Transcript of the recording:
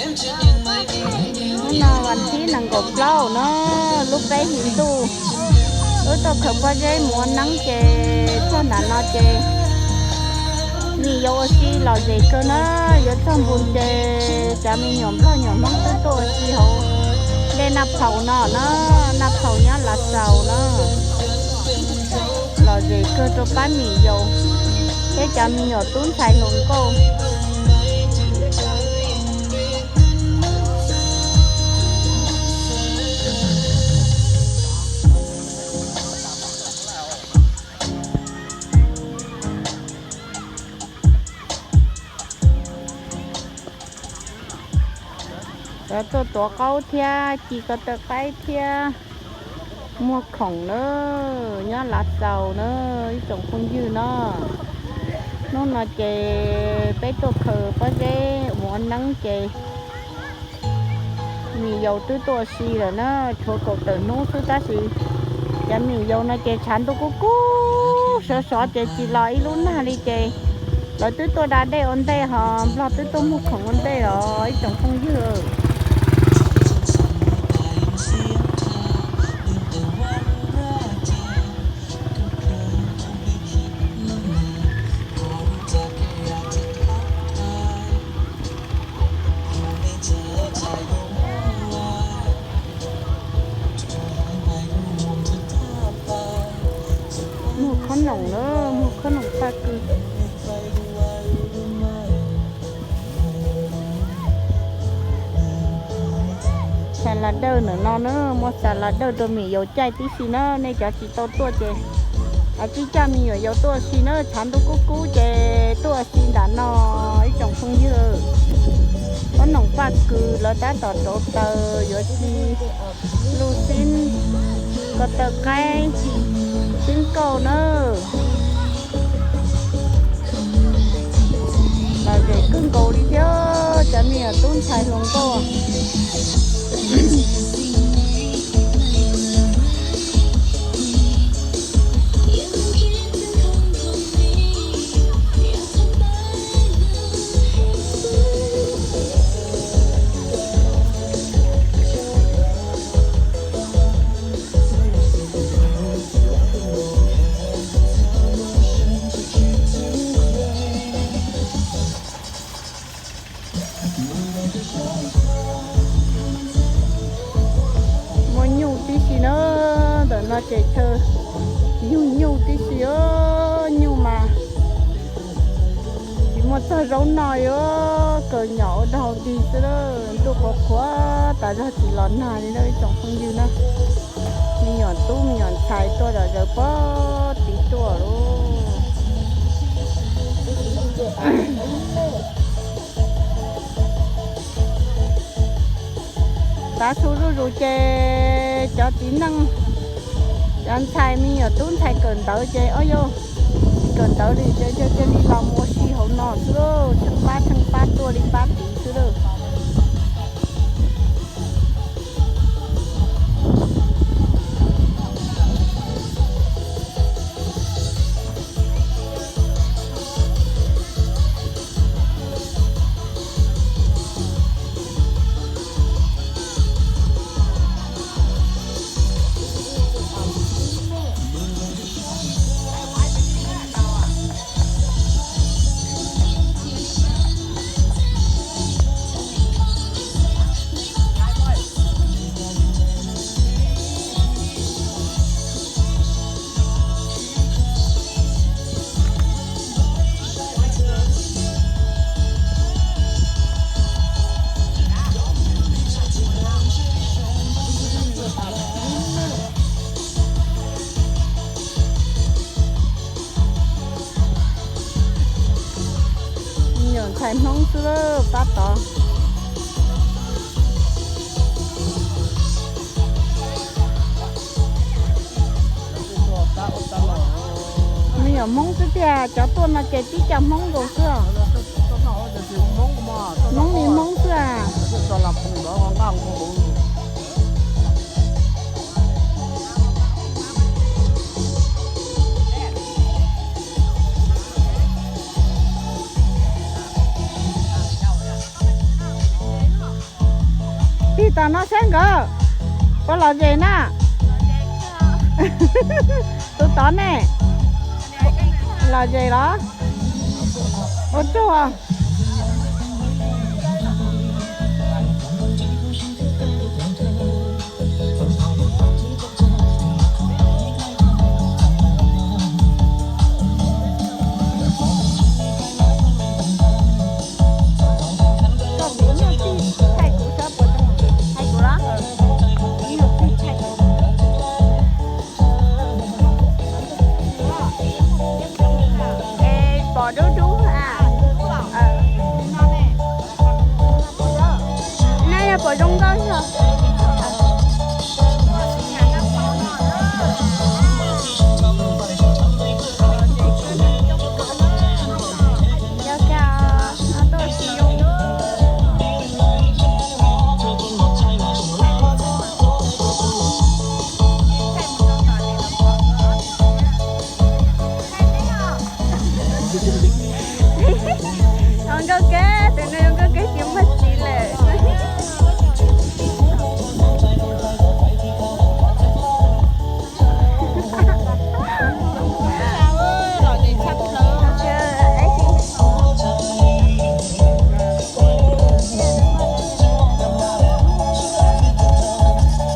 Hnub no vas thib nees nkaum plaub na, lub peb hlis ntuj, wb tuaj khaws pob zeb mus ua neeb ces txog nram no ces me nyuam yau ua si lom zem kawg na. Yuav txog npus ces cov me nyuam nplog nyuam hmoob twb tuaj ua si hauv dej Naj Phaus no na, Naj Phaus nyob Lav Xaus na. Lom zem kawg rau pab me nyuam yau thiab cov me nyuam tub ntxhais hluas nkauj. Cov tuaj tuav qaub thiab ci ko taw qaib thiab muag khoom na, nyob Lav Xaus na, ib tsoom phooj ywg na. Hnub no ces peb tuaj khaws pob zeb mus ua neeb ces me nyuam yau twb tuaj ua si lawm na, tshuav kaum tawm hnub xwb tab sis cov me nyuam yau no ces tshav ntuj kub kub sov sov ces tsis los ib lub nag li ces lawv twb tuaj da dej ua ntej ho nplog twb tuaj muag khoom ua ntej os ib tsoom phooj ywg. Muag khob noom na, muag khob noom paj kws. Xas las dawj ntawm no na, muaj xas las dawj rau me nyuam yau caij tib si na, nej cov tsis tau tuaj ces kav tsij coj me nyuam yau tuaj ua si na, tshav ntuj kub kub ces tuaj ua si nram no ib tsoom phooj ywg. Khob noom paj kws lawv tab tom rauv taws yuav ci luj xib, ko taw qaib, xib nkauj na. Lom zem kawg nkaus li thiab cov me nyuam tub ntxhais hluas nkauj. Muaj nyuj tib si na, ntawm no ces chaw nyuj nyuj tib si, nyuj mas tsis muaj txog zaub noj, yuav kaw nyom ua dog dig xwb, ntuj qhuav qhuav tas zog tsis los nag li na ib tsoom phooj ywg na. Me nyuam tub me nyuam ntxhais tuaj zom zaws puag tid tuaj lauj. Tav su zuj zus ces cov txiv neej, cov ntxhais me nyuam tub ntxhais kawm ntawv ces, o yau, tsis kawm ntawv li ces cia li los mus ua si hauv no xwb lauj, tsheej pab tsheej pab tuaj li pab tid xwb lauj. Nyuam ntxhais Hmoob xwb pab tod. Me nyuam Hmoob xwb tiag, cov tuaj no ces tib co Hmoob nkaus xwb. Hmoob li Hmoob xwb a. Tig tom no saib nkawd puas lom zem na. Tus tod ne, lom zem los? Ua tsaug. Es pom dub dub a. Nej yog pom zoo nkauj yog.